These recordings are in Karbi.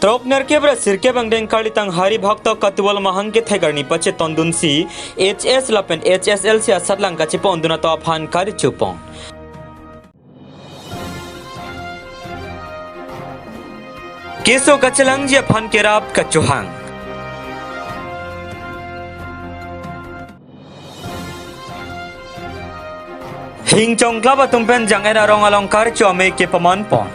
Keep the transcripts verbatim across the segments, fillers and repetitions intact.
Throknerkep ra sirkep angdeng karlitang Hari Bhakta Katual mahang kethek arni pachetongdunsi H S lapen H S L C asatlang kachepondun atum aphan karichupon. Keso kachelangji aphan kerap kachohang. Hingchong Club atum pen Jang-et arong along karcho amei kepamanpon.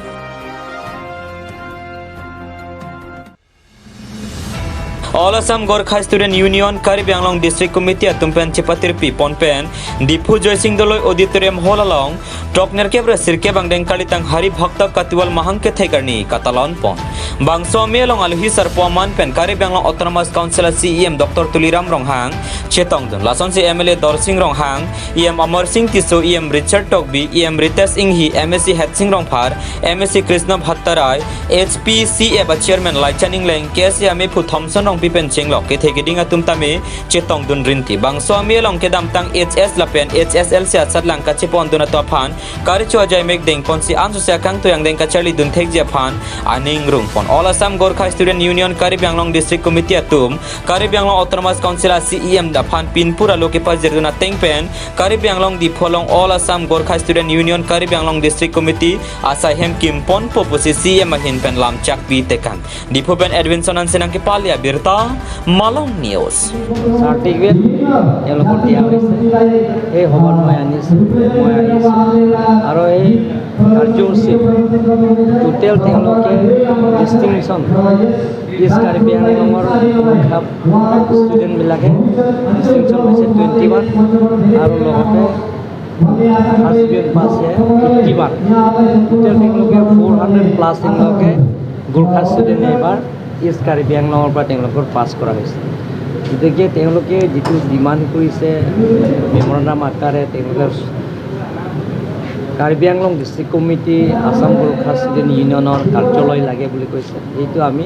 All Assam Gorkha Student Union Karbi Anglong District Committee atum pen chepatirpipon pen Diphu Joysing Doloi Auditorium Hall along throknerkep ra sirkep angdeng karlitang Hari Bhakta Katual mahang kethek arni katalonpon. Bangso amei along alohi sarpo aman pen Karbi Anglong Autonomous Council a C E M Doctor Tuliram Ronghang chetongdun. Lasonsi M L A Dorsing Ronghang, E M Amarsing Tisso, E M Richard Tokbi, E M Ritesh Enghi, M A C Hetsing Rongphar, M A C Krishna Bhattarai, H P C F a Chairman Laichan Engleng, K S A amephu Thomson Rongpi pen chenglok kethe keding atum tame chetongdun rinti. Bangso amei along kedamtang H S lapen H S L C asatlang kachepondun atum aphan karicho ajai mek dengponsi ansose akangtui angdeng kacharlidun thekji aphan aning rungpon. All Assam Gorkha Student Union Karbi Anglong District Committee atum Karbi Anglong Autonomous Council a C E M aphan pinpur alo kepajirdun ateng pen Karbi Anglong Diphu along All Assam Gorkha Student Union Karbi Anglong District Committee asai hem kimponpo pusi C E M ahin pen lamchak pitekang. Diphu pen Edwinson Hanse nangkepale abirta, Malong News. Certificate তেওঁলোকক দিয়া হৈছে। সেই সময়ত মই আনিছোঁ, মই আহিছোঁ। আৰু এই কাৰ্যসূচীত টোটেল তেওঁলোকে ডিষ্টিংশ্যন, ইষ্ট কাৰ্বি আংলঙৰ গোৰ্খা ষ্টুডেণ্টবিলাকে ডিষ্টিংশ্যন পাইছে টুৱেণ্টি ওৱান আৰু লগতে ফাৰ্ষ্ট ডিভিজন পাইছে ফিফটি ওৱান। টোটেল তেওঁলোকে ফ'ৰ হাণ্ড্ৰেড প্লাছ তেওঁলোকে গোৰ্খা ষ্টুডেণ্টে এইবাৰ ইষ্ট কাৰ্বি আংলঙৰ পৰা তেওঁলোকৰ পাছ কৰা হৈছে। গতিকে তেওঁলোকে যিটো ডিমাণ্ড কৰিছে, মেমৰেণ্ডাম আকাৰে তেওঁলোকে কাৰ্বি আংলং ডিষ্ট্ৰিক্ট কমিটি, আছাম গোৰ্খা ষ্টুডেণ্ট ইউনিয়নৰ কাৰ্যালয় লাগে বুলি কৈছে। এইটো আমি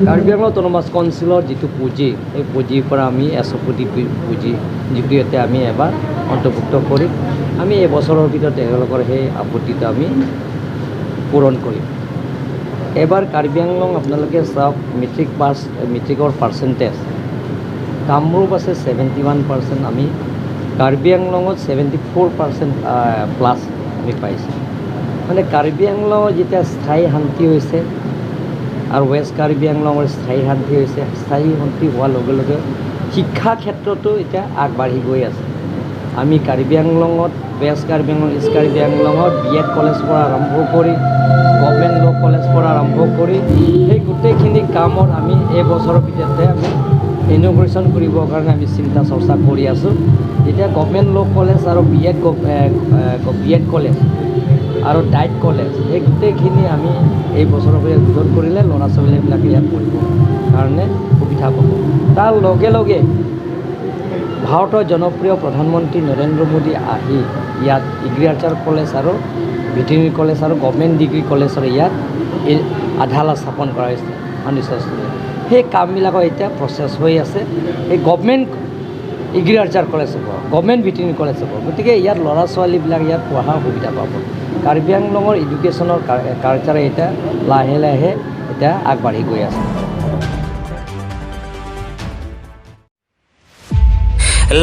কাৰ্বি আংলং অট'নমাছ কাউন্সিলৰ যিটো পুঁজি, সেই পুঁজিৰ পৰা আমি এছ অ' পি পি পুঁজি, যিটো ইয়াতে আমি এবাৰ অন্তৰ্ভুক্ত কৰিম। আমি এবছৰৰ ভিতৰত তেওঁলোকৰ সেই আপত্তিটো আমি পূৰণ কৰিম। এবাৰ কাৰ্বি আংলং আপোনালোকে চাওক, মেট্ৰিক পাছ, মেট্ৰিকৰ পাৰ্চেণ্টেজ কামৰূপ আছে ছেভেণ্টি ওৱান পাৰ্চেণ্ট, আমি কাৰ্বি আংলঙত ছেভেণ্টি ফ'ৰ পাৰ্চেণ্ট, আহ, প্লাছ আমি পাইছোঁ। মানে কাৰ্বি আংলঙত যেতিয়া স্থায়ী শান্তি হৈছে আৰু ৱেষ্ট কাৰ্বি আংলঙৰ স্থায়ী শান্তি হৈছে, স্থায়ী শান্তি হোৱাৰ লগে লগে শিক্ষা ক্ষেত্ৰতো এতিয়া আগবাঢ়ি গৈ আছে। আমি কাৰ্বি আংলঙত, ৱেষ্ট কাৰ্বি আংলং, ইষ্ট কাৰ্বি আংলঙত বি এড কলেজ পৰা আৰম্ভ কৰি, গভৰ্ণমেণ্ট ল' কলেজ পৰা আৰম্ভ কৰি, সেই গোটেইখিনি কামত আমি এই বছৰৰ ভিতৰতে আমি ইনঅগুৰেশ্যন কৰিবৰ কাৰণে আমি চিন্তা চৰ্চা কৰি আছোঁ। এতিয়া গভৰ্ণমেণ্ট ল' কলেজ আৰু বি এড গ-, এ, এ, গ-, বি এড কলেজ আৰু ডায়েট কলেজ, সেই গোটেইখিনি আমি এই বছৰৰ ভিতৰত উদ্বোধন কৰিলে ল'ৰা ছোৱালীবিলাকে ইয়াত পঢ়িবৰ কাৰণে সুবিধা পাব। তাৰ লগে লগে ভাৰতৰ জনপ্ৰিয় প্ৰধানমন্ত্ৰী নৰেন্দ্ৰ মোদী আহি ইয়াত এগ্ৰিকালচাৰ কলেজ আৰু ভেটেৰিনেৰী কলেজ আৰু গভৰ্ণমেণ্ট ডিগ্ৰী কলেজৰ ইয়াত এই আধাৰশিলা স্থাপন কৰা হৈছে। ফাউণ্ডেশ্যন ষ্টনে। সেই কামবিলাকৰ এতিয়া প্ৰচেছ হৈ আছে। এই গভৰ্ণমেণ্ট এগ্ৰিকালচাৰ কলেজ হ'ব, গভৰ্ণমেণ্ট ভেটেৰিনেৰী কলেজ হ'ব। গতিকে ইয়াত ল'ৰা ছোৱালীবিলাক ইয়াত পঢ়াৰ সুবিধা পাব। কাৰ্বি আংলঙৰ এডুকেশ্যনৰ কা-, কালচাৰে এতিয়া লাহে লাহে এতিয়া আগবাঢ়ি গৈ আছে।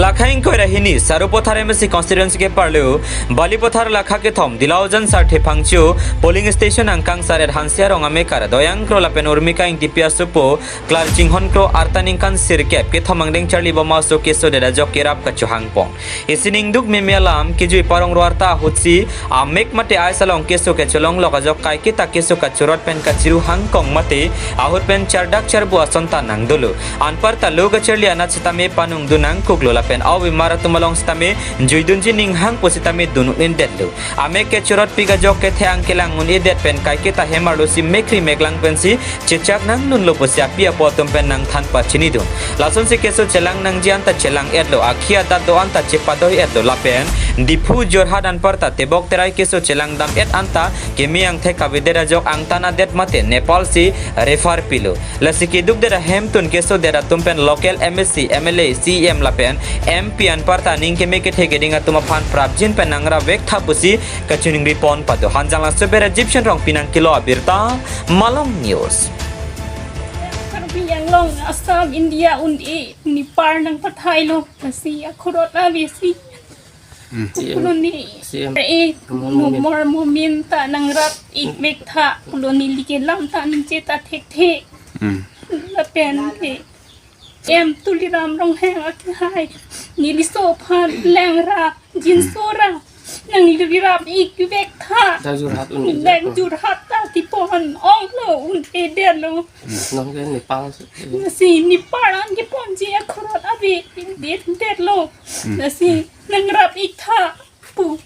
Lakha ingkoi ra hini, Sarupathar M A C constituency keparlo, Balipathar lakha kethom, Dilaujan Sarthe Phangcho, polling station angkang Saret Hanse arong amekar, Doyang Kro lapen Urmika Ingtipi asopo, Klarchinghon Kro arta ningkan sirkep kethom angdeng charli bom aso keso det ajok kerap kachohangpon. Isi ningduk meme alam, kejui parong ro arta ahutsi, amek mate ais along keso kecholonglok ajok kaiketa keso kachorot pen kachiru hangkong mate ahut pen chardak charbu ason ta nangdolo. Anparta lo kacharli anat sitame panungdun nangkoklo lapen aobimar atum along sitame juidunji ninghang pusitame dun un-edetlo. Amek kechorotpik ajok kethe-ang kelang un-edet pen kaiketa hem arlosi mekri meklang pensi chechak nanglunlo pusi api apo atum pen nangthan pachinidun. Lasonsi keso chelang nangji anta chelang-etlo, akhi adat do anta chepadoi-etlo lapen Diphu, Jorhat anparta tebok terai keso chelangdam-et anta keme angthek kavedet ajok angtan adet mate Nepal si refer pilo. Lasi keduk det ahemtun keso det atum pen local M A C, M L A, C E M lapen M P anparta aning keme kethe keding atum aphan prapjin pen nangrap vektha pusi kachiningripon pado. Hanjanglangso pen Egyptian Rongpi nangkelo abirta, Malong News. Long Assam India un-e, Nepal nangpathailo, lasi akhorot ave si. Hmm. Pulo ne, C M e, Numal Momin. Numal Momin ta nangrap-ik vek tha, pulo neli ke lam ta ningje ta thekthe. Hmm. Lapen ke M Tuliram Ronghang akehai, neli so aphan langra, jinso ra, nangli rap-ik vek tha. Dak Jorhat un-e. Dak Jorhat ta kepon onglo, un-edetlo. Non ke Nepal. Lasi Nepal an keponji akhorot ave, un-edetlo. Hmm. Lasi nangrap-ik tha pu.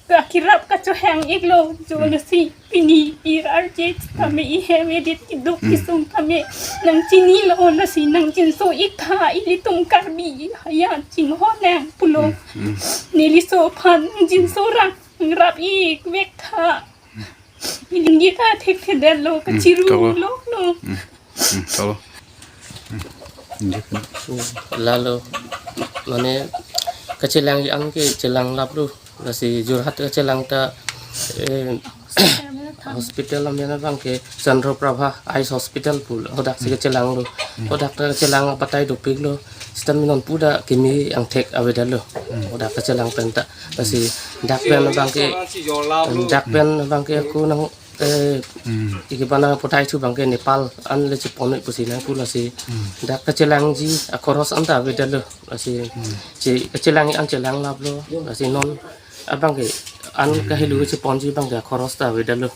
Kakirap kachohang-iklo, jo. Hmm. Lasi pini ir arje tame, ihem edet keduk, hmm, kesung tame nangchinilo, lasi nangjinso-ik tha, ilitum Karbi ayan chinghon nang pulo. Hmm. Hmm. Neli so aphan jinso ra, nangrap-ik vek tha. Ili ningje ta thekthedetlo, hmm, kachiru, tolo, lo, lo. Hmm. Hmm, tolo. Hmm. Ningje. Hmm, lalo, mane, kachelang-ik an ke chelang laplo, lasi Jorhat kachelang ta, eh, hospital amen abang ke Chandra Prabha Eyes Hospital pulo, hadak si, hmm, kachelanglo. Hmm. Hadak ta kachelang abatai dopiklo, sitame non puda kimi angthek avedetlo. Hmm. Hadak kachelang pen ta, lasi dak pen abang ke, dak pen abang ke ako nang, eh, hmm, iki bana potai thu abang ke Nepal an le chepon-ik pusi nang pu, lasi, hmm, dak kachelangji akhoros an ta avedetlo, lasi, hmm, che, kachelang-ik an chelang laplo, lasi non abang ke an, hmm, kahelo cheponji abang ke akhoros ta avedetlo,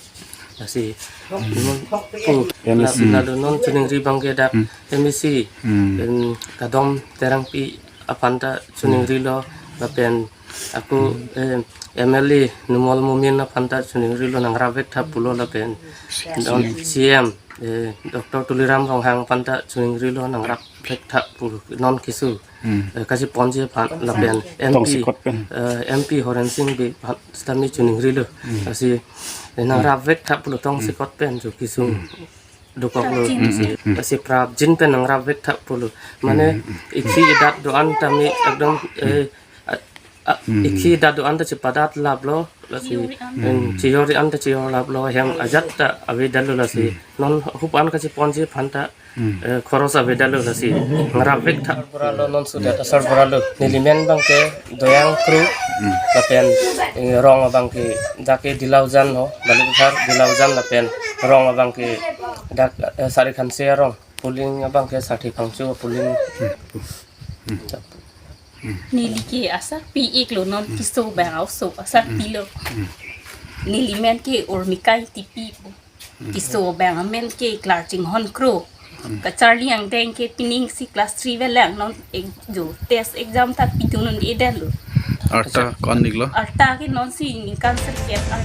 lasi, hmm, non pu, M A C, la, lalo non chiningri abang ke dak, hmm, M A C, hmm, em, Kadom Terangpi aphan ta chiningrilo, lapen ako, eh, M L A Numal Momin aphan ta chiningrilo, nangrap vek tha pulo, lapen C M, eh, Doctor Tuliram Ronghang aphan ta chiningrilo, nangrap vek tha pulo, non keso, hmm, eh, kacheponji aphan, lapen M P, tongsekot pen, eh, M P Horen Sing Bey aphan sitame chiningrilo. Hmm. Lasi, eh, nangrap vek tha pulo, tongsekot pen jo kesung. Hmm. Dokoklo. Prapjin. Hmm, hmm, hmm. Lasi prapjin pen nangrap vek tha pulo. Mane, hmm, hmm, ikhi idat do-an tame ekdom, eh, a, a, hmm, ikhi idat do-an ta chepadat laplo, lasi, chiyori an, hmm, chiyori an ta chiyori laplo, hem ajat ta avedetlo, lasi, hmm, non hup an kacheponji aphan ta, hmm, eh, khoros avedetlo, lasi nangrap vek tha. Sarbura lo, non sudet asarbura lo. Neli men abang ke Doyang Kro, hmm, lapen, eh, rong abang ke dak ke Dilaujan ho, Balikesar Dilaujan, lapen rong abang ke dak, eh, Sari Khanse arong, polling abang ke Sarthe Phangcho polling. Hmm. Hmm. Neli ke asarpi-iklo, non, hmm, keso abang oso asarpilo. Hmm. Neli men ke Urmika Ingtipi pu. Hmm. Keso abang amen ke Klarchinghon Kro. Hmm. Kacharli angdeng ke pining si class three avelang, non ek, jo test exam ta pidun un-edetlo. Arta ko-an iklo? Arta ke non si ningkan sirkep an.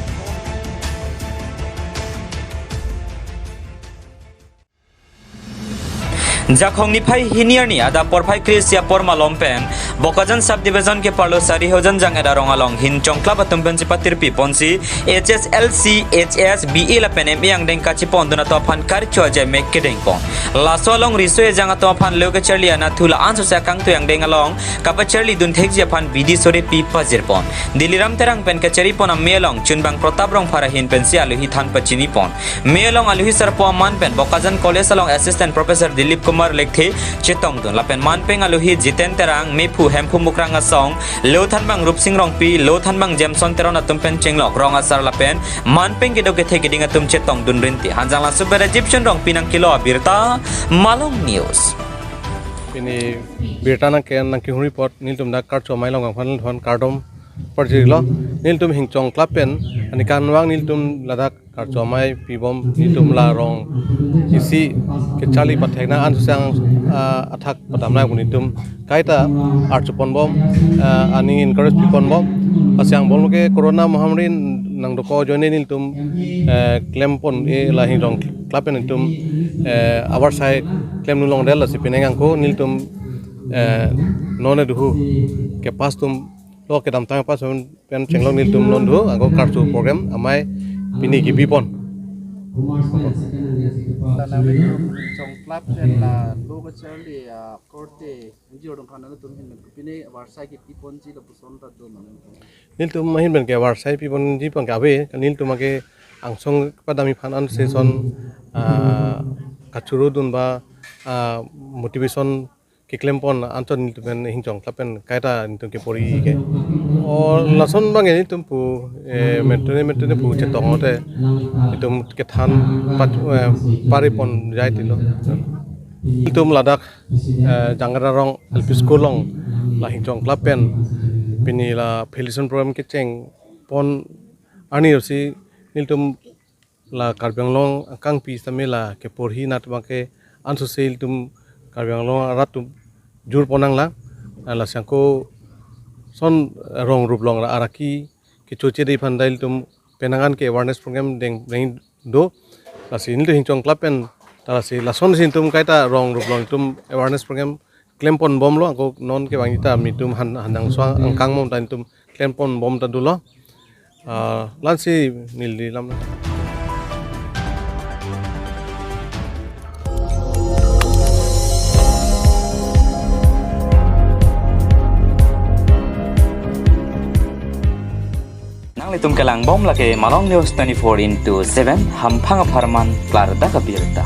Jakhong niphai hini arni adap porphai kre-isi apor malom pen Bokajan subdivision keparlo Sarihojan Jang-et arong along Hinchong Club atum pen chepatirpi ponsi H S L C, H S, B A lapen M A angdeng kachepondun atum aphan kar-cho ajai mek kedeng pon. Laso along riso ejang atum aphan lo kacharli anatthu la-an sose akangtui angdeng along kapacharlidun thekji aphan bidi sore pi pajir pon. Diliram Terang pen kachari pon amei along chunbang Protap Rongphar ahin pensi aluhi than pachini pon. Mei along aluhi sarpo aman pen Bokajan College along Assistant Professor Dilip Kumar Lekthe chetongdun. Lapen manpeng aluhi Jiten Terang, mephu Hemphu Mukrang asong, lo thanbang Rupsing Rongpi, lo thanbang Jameson Teron atum pen chenglok rong asar lapen manpeng kedo kethe keding atum chetongdun rinti. Hanjang langsup ber Egyptian Rongpi nangkelo abirta, Malong News. Pini birta nangke nangkehuri apot nelitum dak karcho amei along aphan thon kardom parjirlo. Nelitum Hinchong Club pen aningkanvang nelitum ladak karcho amei pibom, nelitum la rong isi kacharli patheknang an sose, ah, athak padamnang pu nelitum kaita archo ponbom, ah, aning encourage piponbom. Lasi angbong ke corona mahamari nangdokok ajoine nelitum, eh, klem pon-e, la Hinchong Club pen nelitum, eh, avarsai klemdun longdet, lasi penang ako nelitum, eh, non edu hu kepass atum lo, kedamtang pass pen chenglok nelitum non edu ako karcho program amei pini kebi pon. La nangtum Hinchong Club pen la lo kacharli akorte ingjir dong khan nangtum ahin pen pini avarsai kepi ponji lapuson ta do ma nangtum? Nelitum ahin pen ke avarsai pi ponji abang ke ave, nelitum ke angsong padamji aphan an session, ah, kachurudun ba ah, motivation keklem pon anton nelitum pen Hingchong Club pen kaita nelitum kepori ke. O lason abang nelitum pu, eh, mentune mentune pu chetong ote nelitum kethan pat, eh, pari pon jai tilo. Nelitum ladak, eh, Jangra Rong L P School along la Hingchong Club pen pini la felicitation program kecheng pon arni si nelitum la Karbi Anglong angkangpi sitame la keporhi nat abang ke anso si nelitum Karbi Anglong arat atum jur pon nanglang. Ah, la sangko son rong rup along ra araki kechoche dei aphan ta nelitum penang an ke awareness program deng deng do. Lasi nelitum Hingchong Club pen ta lasi lason si nelitum kaita rong rup along nelitum awareness program klem pon bomlo, ako non kevangji ta nelitum han hanang suang angkang mom ta nelitum klem pon bom ta dolo. Ah, la-an si neli lam. Nanglitum kelang bom lake Malong News twenty-four into seven, hamphang apharman klardak abirta.